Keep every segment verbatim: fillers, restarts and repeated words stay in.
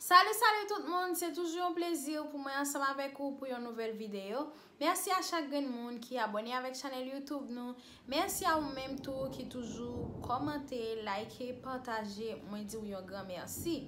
Salut, salut tout moun, se toujou yon plezi pou mwen ansanm avèk ou pou yon nouvèl videyo. Mèsi a chak grenn moun ki abòne avèk chanèl YouTube nou. Mèsi a ou menm tou ki toujou kòmante, like, pataje. Mwen di w yon gran mèsi.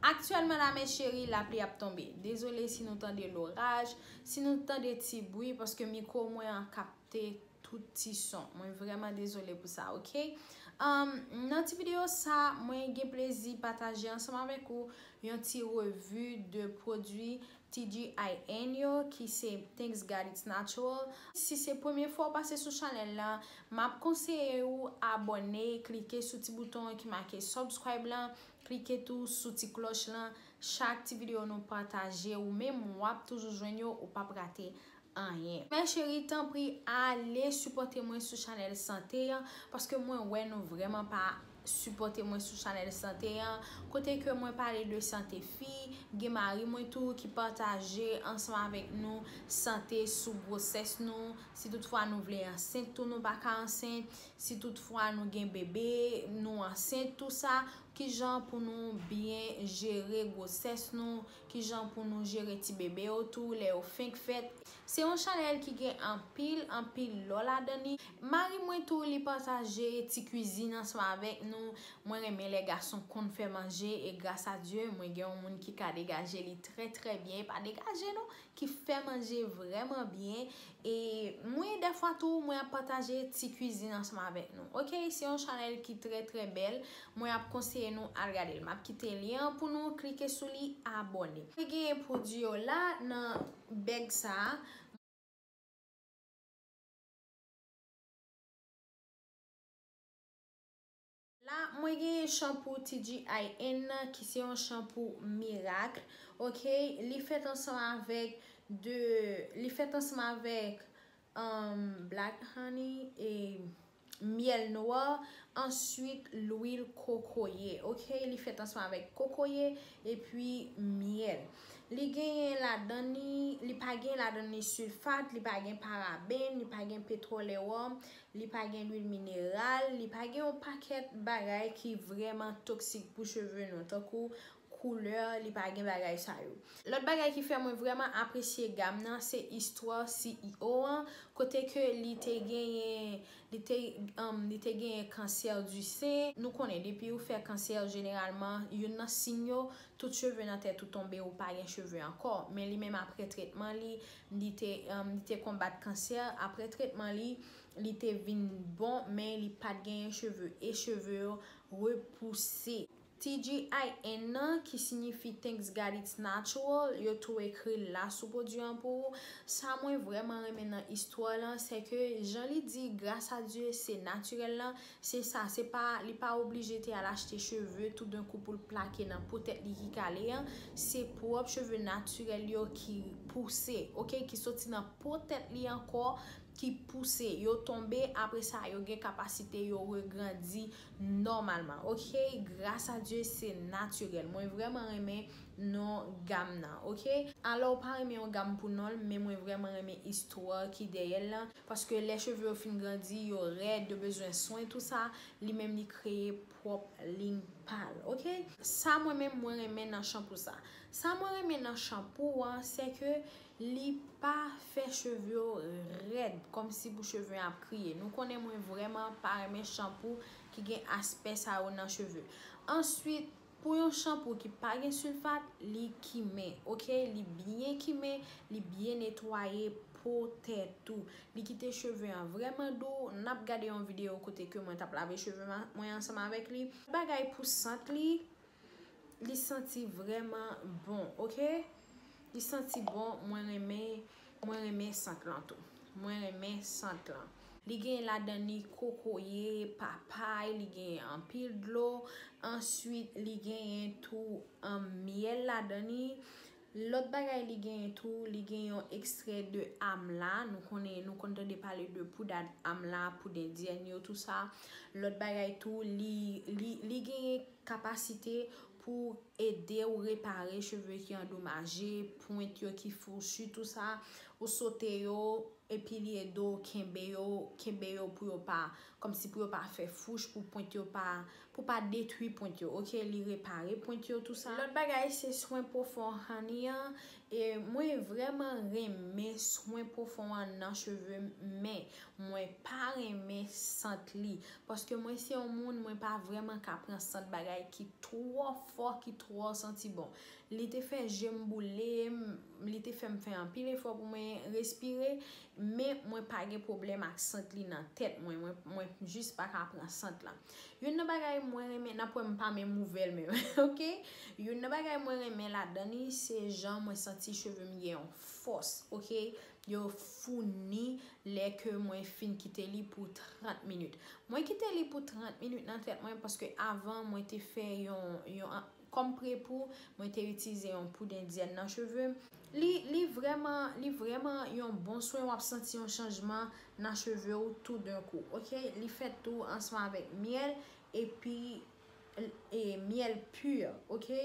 Aktyèlman la, mes chéris, lapli ap tonbe. Dezole si nou tande loraj, si nou tande ti bri, paske mikwo mwen an kapte tout ti son. Mwen vrèman dezole pou sa, oke? Um, nan ti videyo sa, mwen gen plezi pataje ansanm avèk ou yon ti revi de pwodui T G I N yo, ki se Thanks God It's Natural. Si se premye fwa w pase sou chanèl la, m ap konseye ou abòne, klike sou ti bouton ki make subscribe lan, klike tou sou ti klòch lan. Chak ti videyo nou pataje, ou menm w ap toujou jwenn yo, ou p ap rate anyen. Mes chéris, tanpri, ale sipòte mwen sou chanèl sante an, paske mwen wè nou vrèman pa sipòte mwen sou chanèl sante an, kote ke mwen pale de sante fi, gen mari mwen tou ki pataje ansanm avèk nou sante sou gwosès nou, si toutfwa nou vle ansent tou nou pa ka ansent, si toutfwa nou gen bebe, nou ansent, tou sa, kijan pou nou byen jere gwosès nou, kijan pou nou jere ti bebe yo tou, lè yo fenk fèt. Se yon chanèl ki gen anpil, anpil lò ladan li. Mari mwen tou, li pataje ti kwizin ansanm avèk nou. Mwen renmen lè gason konn fè manje e gras a Dye, mwen gen yon moun ki ka degaje li trè, trè byen. E pa degaje non, ki fè manje vrèman byen. E mwen, dèfwa tou, mwen ap pataje ti kwizin ansanm avèk nou. Oke, se yon chanèl ki trè, trè bèl. Mwen ap konseye nou al gade l. M ap kite lyen an pou nou, klike sou li, abòne. Mwen genyen pwodui yo la nan bèg sa a. La, mwen genyen chanpou T G I N nan, ki se yon chanpou mirak. Oke, li fèt ansanm avèk de, li fèt ansanm avèk, um, black honey e myèl nwa, answit lwil kokoye. Oke, li fèt ansanm avèk kokoye epi myèl. Li genyen ladan li, li pa gen ladan li silfat, li pa gen paraben, li pa gen petwòl e wòm, li pa gen lwil mineral, li pa gen yon pakèt bagay ki vrèman toksik pou cheve nou, tankou koulè, li pa gen bagay sa yo. Lòt bagay ki fè mwen vrèman apresye gam nan, se istwa C E O an, kote ke li te genyen, li te, um, li te genyen kansè di sen. Nou konnen, depi ou fè kansè, jeneralman, youn nan siy yo, tout cheve nan tèt ou tonbe, ou pa gen cheve ankò. Men li menm, apre tretman li, li te, um, li te konbat kansè. Apre tretman li, li te vin bon, men li pa t genyen cheve. E cheve yo repouse. T G I N nan, ki siyifi Thanks God It's Natural, yo tou ekri l la sou pwodui an pou ou. Sa mwen vrèman renmen nan istwa lan, se ke jan li di, gras a Dye, se natirèl lan, se sa, se pa, li pa oblije te al achte cheve toudenkou pou l plake nan po tèt li ki kale an, se pwòp cheve natirèl yo ki pouse, oke, ki soti nan po tèt li ankò, ki pouse, yo tonbe, apre sa, yo gen kapasite, yo regrandi nòmalman, oke? Gras a Dye, se natirèl. Mwen vrèman renmen non gam nan, oke? Alò, ou pa renmen yon gam pou non l, men mwen vrèman renmen istwa ki dèyè l lan, paske lè cheve yo fin grandi, yo rèd, yo bezwen swen, tou sa, li menm li kreye pwòp liy pa l, oke? Sa mwen menm, mwen renmen nan chanpou sa. Sa mwen renmen nan chanpou an, se ke li pa fè cheve yo rèd, kòmsi pou cheve ap kriye. Nou konnen mwen vrèman pa renmen chanpou ki gen aspè sa yo nan cheve. Answit, pou yon chanpou ki pa gen silfat, li kimen, oke? Li byen kimen, li byen netwaye po tèt ou. Li kite cheve an vrèman dou. N ap gade yon videyo kote ke mwen t ap lave cheve mwen ansanm avèk li. Bagay pou sant li, li santi vrèman bon, oke? Li santi bon, mwen renmen, mwen renmen sant lan tou. Mwen renmen sant lan. Li gen ladan li kokoye, papay, li gen anpil dlo. Answit, li genyen tou, um, myèl ladan li. Lòt bagay li genyen tou, li gen yon ekstrè de amla. Nou konnen, nou konn tande pale de poudad amla, poud endyèn yo, tou sa. Lòt bagay tou, li, li, li genyen kapasite pou ede w repare cheve ki andomaje, pwent yo ki fouchi, tou sa. Ou sote yo, epi li ede w kenbe yo, kenbe yo pou yo pa, kòmsi pou yo pa fè fouch, pou pwent yo pa, pou pa detwi pwent yo, oke? Li repare pwent yo, tou sa. Lòt bagay, se swen pwofon Honey an. E mwen vrèman renmen swen pwofon an nan cheve m, men mwen pa renmen sant li. Paske mwen se yon moun, mwen pa vrèman ka pran sant bagay ki twò fò, ki twò santi bon. Li te fè je m boule, m, li te fè m fè anpil efò pou mwen respire, men mwen pa gen pwoblèm ak sant li nan tèt mwen. Mwen, mwen jis pa ka pran sant lan. Youn nan bagay mwen renmen, n ap wè m pa menm ouvè l menm, oke? Youn nan bagay mwen renmen ladan li, se jan mwen santi cheve m gen yon fòs, oke? Yo founi lè ke mwen fin kite li pou trant minit. Mwen kite li pou trant minit nan tèt mwen paske avan mwen te fè yon, yon, kòm pre pou, mwen te itilize yon poud endyèn nan cheve m. Li, li vrèman, li vrèman yon bon swen, w ap santi yon chanjman nan cheve w toudenkou, oke? Li fèt tou ansanm avèk myèl, epi, e, myèl pur, oke?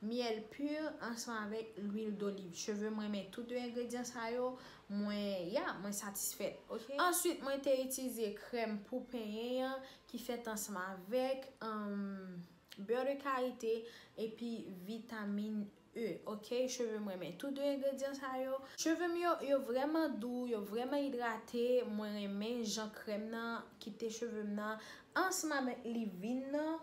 Myèl pur ansanm avèk lwil doliv. Cheve m renmen tou de engredyan sa yo. Mwen, ya, mwen satisfèt, oke? Answit, mwen te itilize krèm pou penyen an ki fèt ansanm avèk, um, bè de karite epi vitamin E, oke? Cheve m renmen tou de engredyan sa yo. Cheve m yo, yo vrèman dou, yo vrèman idrate. Mwen renmen jan krèm nan kite cheve m nan ansanm avèk livin nan.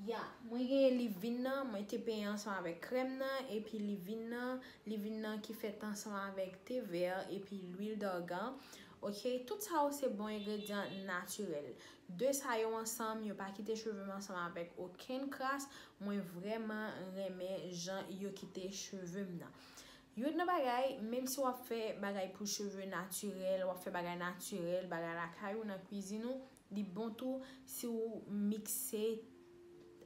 Ya, mwen genyen livin nan, mwen te penyen ansanm avèk krèm nan, epi livin nan, livin nan ki fèt ansanm avèk te vè, epi lwil dògan. Oke, tout sa yo se bon engredyan natirèl. De sa yo ansanm, yo pa kite cheve m ansanm avèk okenn kras. Mwen vrèman renmen jan yo kite cheve m nan. Youn nan bagay, menm si w ap fè bagay pou cheve natirèl, w ap fè bagay natirèl, bagay lakay ou, nan kwizin ou, li bon tou si w mikse,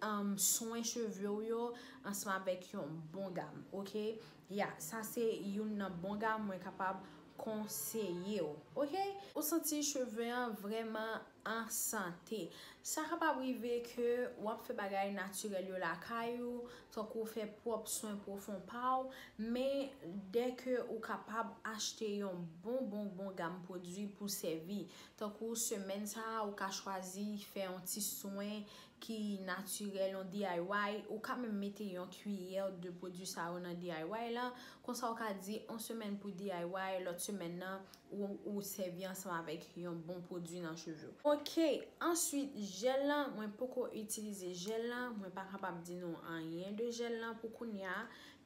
um, swen cheve w yo ansanm avèk yon bon gam, oke? Ya, sa se youn nan bon gam mwen kapab konseye w, oke? Ou santi cheve an vrèman an sante. Sa kapab rive ke w ap fè bagay natirèl yo lakay ou, tankou fè pwòp swen pwofon pa w, men dèke ou kapab achte yon bon, bon, bon gam pwodui pou sèvi. Tankou semèn sa a, ou ka chwazi fè yon ti swen ki natirèl, yon D I Y, ou ka menm mete yon kiyè de pwodui sa yo nan D I Y lan, konsa ou ka di yon semèn pou D I Y, lòt semèn nan, ou, ou sèvi ansanm avèk yon bon pwodui nan cheve w. Oke, answit, jèl lan, mwen poko itilize jèl lan, mwen pa kapab di nou anyen de jèl lan pou kounye a,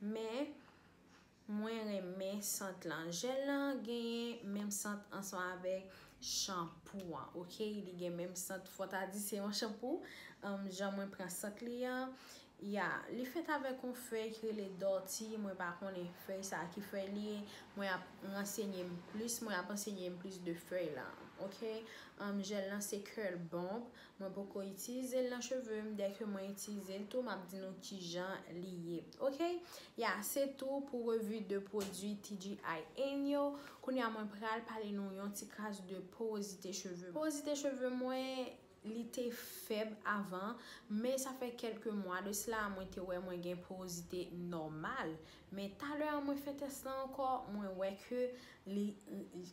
men mwen renmen sant lan. Jèl lan genyen menm sant ansanm avèk chanpou an, oke? Li gen menm sant, fò ta di se yon chanpou, um, jan mwen pran sant li an. Ya, li fèt avèk yon fèy ki rele dòti, mwen pa konnen fèy sa a ki fèy li ye, mwen ap ransenye m plis, mwen ap ansenye m plis de fèy la, oke? Um, jèl lan se Curl Bomb, mwen poko itilize l nan cheve m, dèke mwen itilize l tou, m ap di nou kijan li ye, oke? Ya, se tou pou revi de pwodui T G I N yo. Kounye a mwen pral pale nou yon ti kras de porozite cheve m. Porozite cheve mwen, li te fèb avan, men sa fè kèlke mwa de sila, mwen te wè mwen gen porozite nòmal. Men talè a mwen fè tès lan ankò, mwen wè ke li,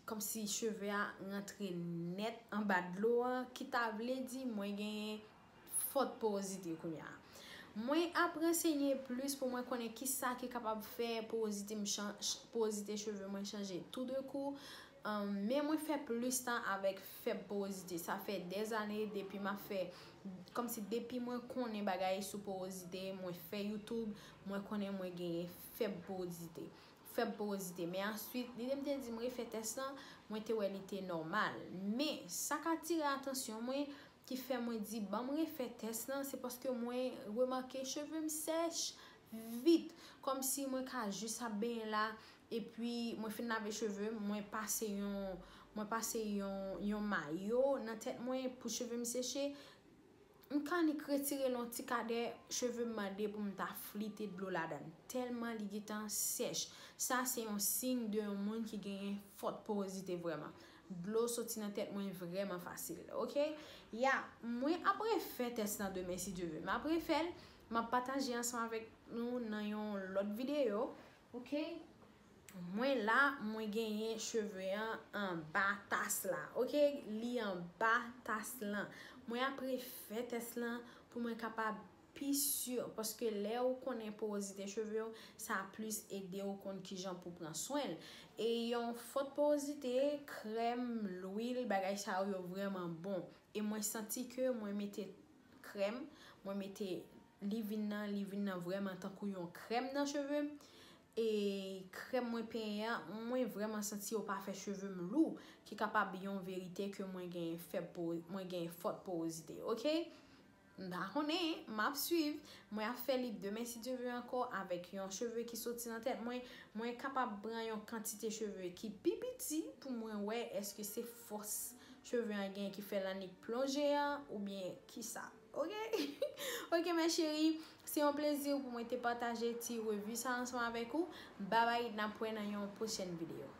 kòmsi cheve a rantre nèt anba dlo an, ki ta vle di mwen genyen fòt porozite kounye a. Mwen ap ransenye plis pou mwen konnen kisa ki kapab fè porozite m chan-, ch-, porozite cheve mwen chanje toudenkou. Um, men mwen fè plis tan avèk fèb porozite. Sa fè dèzane depi m ap fè, kòmsi depi mwen konnen bagay sou porozite, mwen fè YouTube, mwen konnen mwen genyen fèb porozite. Fèb porozite. Men answit, lide m te di m refè tès lan, mwen te wè li te nòmal. Men, sa k atire atansyon mwen, ki fè mwen di, "Ban m refè tès lan," se paske mwen remake cheve m sèch vit. Kòmsi mwen ka jis ap benyen la, epi mwen fin lave cheve m, mwen pase yon, mwen pase yon, yon mayo nan tèt mwen pou cheve m seche. M ka annik retire l yon ti kadè, cheve m mande pou m ta flite dlo ladan l, tèlman li gentan sèch. Sa se yon siy de yon moun ki genyen fòt porozite vrèman. Dlo soti nan tèt mwen vrèman fasil, oke? Ya, mwen ap refè tès lan demen si Dye vle. M ap refè l, m ap pataje ansanm avèk nou nan yon lòt videyo, oke? Mwen la, mwen genyen cheve an anba tas la, ok? Li anba tas lan. Mwen ap refè tès lan pou mwen kapab pi si, paske lè ou konnen porozite cheve w, sa plis ede w konn kijan pou pran swen l. E yon fòt porozite, krèm, lwil, bagay sa yo, yo vrèman bon. E mwen santi ke mwen mete krèm, mwen mete leave-in nan, leave-in nan vrèman tankou yon krèm nan cheve m. E krèm mwen penyen an, mwen vrèman santi yo pa fè cheve m lou, ki kapab yon verite ke mwen gen fèb po-, mwen gen fòt porozite, ok? M pa konnen, m ap swiv. Mwen ap fè li demen si Dye vle ankò avèk yon cheve ki soti nan tèt mwen. Mwen kapab pran yon kantite cheve ki pi piti pou mwen wè èske se fòs cheve an gen ki fè l annik plonje an oubyen kisa. Ok? Ok, mes chéries, se yon plezi pou mwen te pataje ti revi sa ansanm avèk ou. Babay, n ap wè nan yon pwochèn videyo.